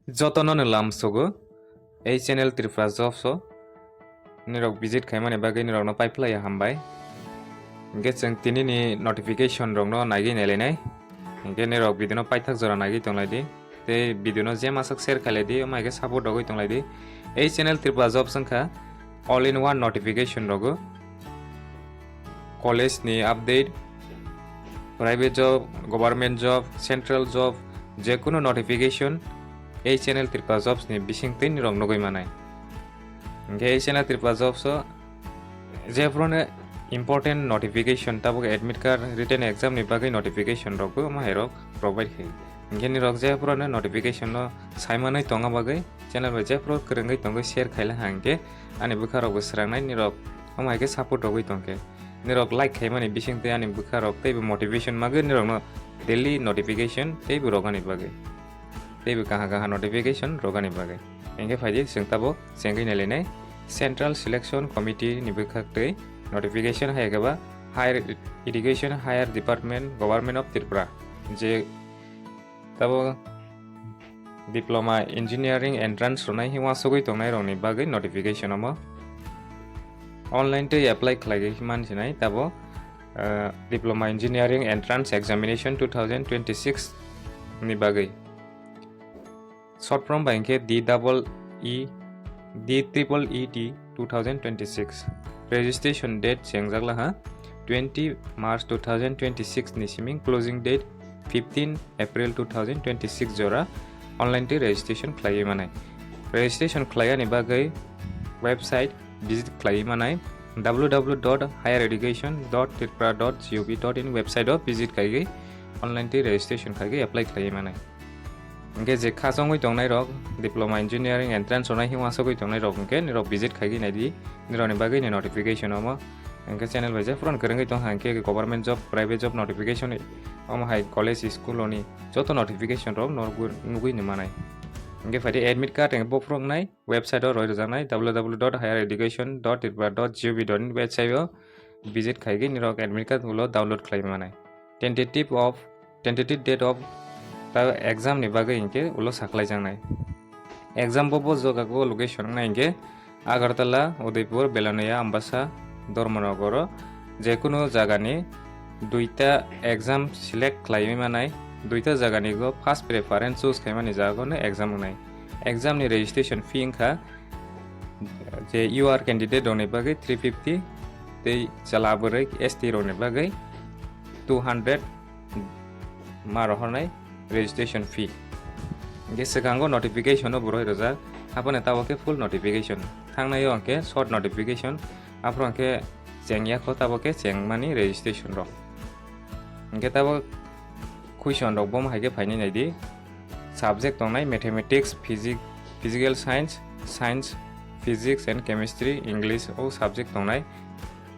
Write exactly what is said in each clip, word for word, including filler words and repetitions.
Jotono no lam sugo, ei channel Tripura Jobs o nirok visit khaimani bagwi nirokno paiphlaiya hambai. Hwnkhe chwng tinini notification rokno naigwi nailainai. Hwnkhe nirok video no paithak jora naigwi tonglaidi. Tei video no je masuk share khailai di, omo hai khe support rogwi tonglaidi. Ei channel Tripura Jobs wngkha all in one notification rogo. College ni update, private job, government job, central job, jekunu notification ei channel Tripura Jobs ni bisingtwi nirok nugwi manai. Hwnkhe ei channel Tripura Jobs o jephuru important notification, tabuk admit card, written exam ni bagwi notification rokbo omo hai rok provide khai. Hwnkhe nirok jephuru notification no saimanwi tongna bagwi channel bai jephuru kwrwngwi tongwi share khaila hwnkhe ani bwkha rokbo swrangnai, nirok omo hai khe support rogwi tongkhe. Nirok like khaimani bisingtwi ani bwkha rok teibo motivation magwi nirokno daily notification teibo rogani bagwi. Teibo kaha kaha notification rogani bagwi. Hwnkhe phaidi chwng tabuk chengwi nailainai Central Selection Committee ni bwkhaktwi notification hai khe ba Higher Education, Higher Department, Government of Tripura, je tabuk Diploma Engineering entrance rwnai hi uansugwi tongnai rokni bagwi notification omo. Online tei apply khlaigwi mansinai tabuk, ah, Diploma Engineering Entrance Examination two thousand twenty-six ni bagwi. Short form bai hwnkhe D double E, D triple E T two thousand twenty-six. Registration date chengjak laha twenty March two thousand twenty-six ni siming, closing date fifteen April two thousand twenty-six jora online twi registration khlaiwi manai. Registration khlaiyani bagwi website visit khlaiwi manai, W W W dot higher education dot tripura dot gov dot in website o visit khaigwi online twi registration khaigwi apply khlaiwi manai. Hwnkhe je khachangwi tongnai rok, Diploma Engineering entrance rwnai hi uansugwi tongnai rok hwnkhe nirok visit khaigwi naidi, nirokni bagwi ni notification omo. Hwnkhe channel bai je puron kwrwngwi tong hwnkhe government job, private job notification omo hai college, school oni joto notification rok norok nugwi ni manai. Hwnkhe phaidi admit card hwnkhe bophuruknai website o roi rwjaknai W W W dot higher education dot tripura dot gov dot in website o visit khaigwi nirok admit card ulo download khlaiwi manai. Tentative of, tentative date of ta exam ni bagwi hinkhe ulo saklaijaknai. Exam bo bo jagao location wngnai hinkhe Agartala, Udaipur, Belonia, Ambasa, Dharmanagar o jekunu jagani duita exam select khlaiwi manai, duita jagani go first preference choose khaimani jagao no exam wngnai. Exam ni registration fee wngkha je U R candidate rokni bagwi three fifty, tei chwla bwrwi S T rokni bagwi two hundred ma rohornai registration fee. Hwnkhe swkango notification o bo roi rwjak, haphano tabuk khe full notification, thangnai o hwnkhe short notification, aphuru hwnkhe chengya kho tabuk khe chengmani registration rok. Hwnkhe tabuk question rok bo hai khe phainai naidi. Subject tongnai mathematics, physics, physical science, science, physics and chemistry, English o subject tongnai.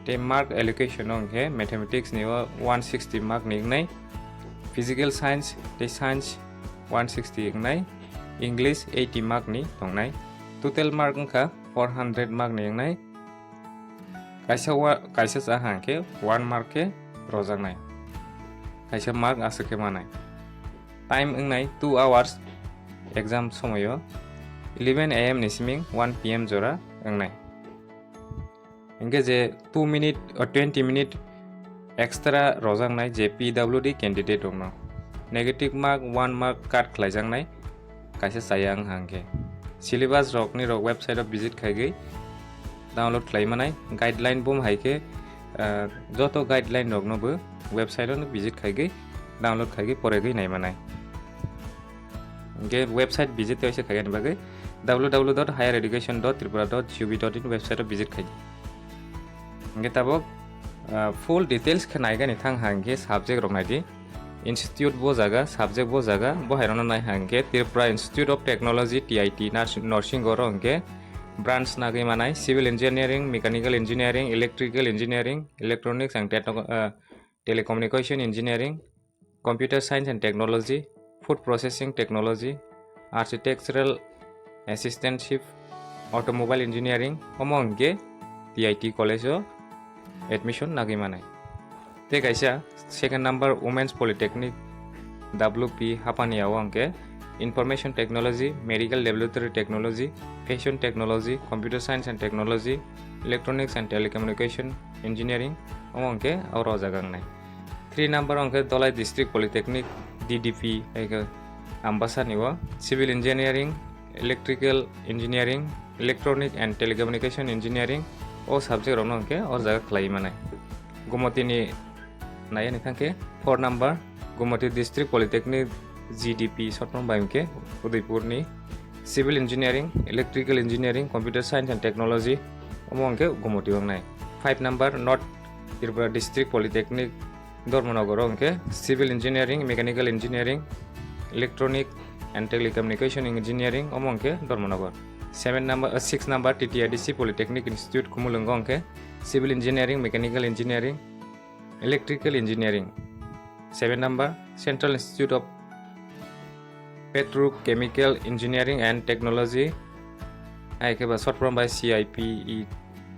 Tei mark allocation o hwnkhe mathematics ni o one sixty mark ni wngnai, physical science tei science one sixty wngnai, English eighty mark ni tongnai. Total mark wngkha four hundred mark ni wngnai. Kaisa wa-, kaisa cha hwnkhe one mark khe rojaknai, kaisa mark aswk khe manai. Time wngnai two hours exam somoio, eleven A M ni siming one P M jora wngnai. Hwnkhe je two minute o twenty minute extra rojaknai je P W D candidate rokno. Negative mark one mark cut khlaijaknai kaisa chaya wng hwnkhe. Syllabus rokni rok website o visit khaigwi download khlai manai. Guideline bo hai khe, ah, joto guideline rokno bo website o visit khaigwi download khaigwi poregwi nai manai. Hwnkhe website visit kaisa khaigani bagwi W W W dot higher education dot tripura dot gov dot in website o visit khai. Hwnkhe tabuk, ah, full details khe naigani thang hwnkhe subject rok naidi. Institute bo jaga, subject bo jaga, bo hai rokno nai hwnkhe Tripura Institute of Technology, T I T, Nars-, Nursing oro hwnkhe branch nagwi manai, Civil Engineering, Mechanical Engineering, Electrical Engineering, Electronics and Techno-, ah, Telecommunication Engineering, Computer Science and Technology, Food Processing Technology, Architectural Assistantship, Automobile Engineering, omo hwnkhe T I T college o admission nagwi manai. Tei kaisa second number Women's Polytechnic, W P Hapania o hwnkhe Information Technology, Medical Laboratory Technology, Fashion Technology, Computer Science and Technology, Electronics and Telecommunication Engineering, omo hwnkhe oro o jaga wngnai. Three number hwnkhe Dholai District Polytechnic, D D P, hai khe Ambasani o Civil Engineering, Electrical Engineering, Electronic and Telecommunication Engineering, o subject rokno hwnkhe o jaga khlaiwi manai. Gumotini naiya ni thangkhe four number Gumoti District Polytechnic, G D P short form bai hwnkhe Udaipurni Civil Engineering, Electrical Engineering, Computer Science and Technology, omo hwnkhe Gumoti wngnai. Five number North Tripura District Polytechnic, Dharmanagar o hwnkhe Civil Engineering, Mechanical Engineering, Electronic and Telecommunication Engineering, omo hwnkhe Dharmanagar. Seven number, uh, six number T T I D C Polytechnic Institute, Khumulwngo hwnkhe Civil Engineering, Mechanical Engineering, Electrical Engineering. Seven number Central Institute of Petrochemical Engineering and Technology, hai khe ba short form bai C I P E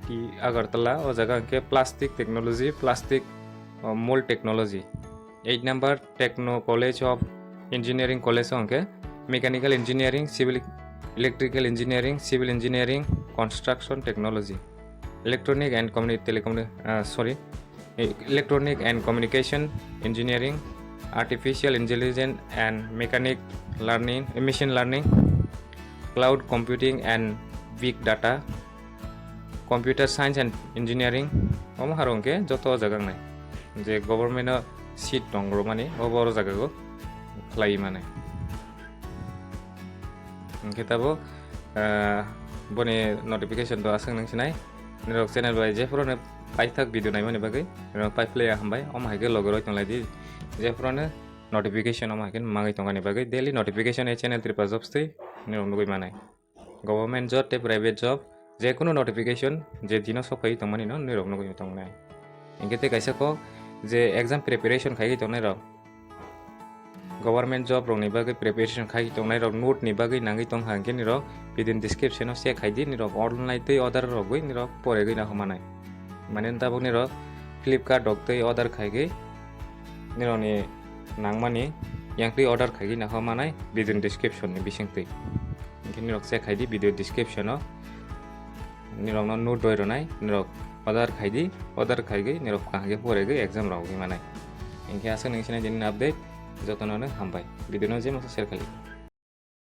T Agartala, o jaga hwnkhe Plastic Technology, Plastic, uh, Mold Technology. Eight number Techno College of Engineering College o hwnkhe Mechanical Engineering, Civil Electrical Engineering, Civil Engineering, Construction Technology, Electronic and Communi-, Telecommu-, uh, sorry, E-, Electronic and Communication Engineering, Artificial Intelligence and Mechanic Learning, eh, Machine Learning, Cloud Computing and Big Data, Computer Science and Engineering, omo haro hwnkhe joto o jaga wngnai. Je government o seat tong rwmani, obo oro jaga o khlaiwi manai. Hwnkhe tabuk, ah, boni notification to aswk nung sinai. Nirok channel bai jephuru no paithak video naimani bagwi, nirok pai phlaiya hambai. Omo hai khe logi roi tong lai di. Jephuru no notification omo hai khe mangwi tongani bagwi. Daily notification e channel Tripura Jobs twi nirok nugwi manai. Government job tei private job, jekunu notification je dino sok phai tongmani no nirok nugwi tongnai. Hwnkhe tei kaisa kok je exam preparation khaiwi tongnai rok, government job rokni bagwi preparation khai tongnai rok, note ni bagwi nangwi tong kha, hwnkhe nirok video ni description o check khai di, nirok online tei order rogwi nirok poregwi nahor manai. Mane tabuk nirok Flipkart rok tei order khaigwi nirokni nangmani yang twi order khaigwi nahor manai video ni description ni bising twi. Hwnkhe nirok check khai di video description o. Nirokno note roi rwnai, nirok order khai di, order khaigwi nirok kaham khe poregwi exam rogwi manai. Hwnkhe aswk nung sinai dini update, jotono no hambai. Video no je masa share khai di.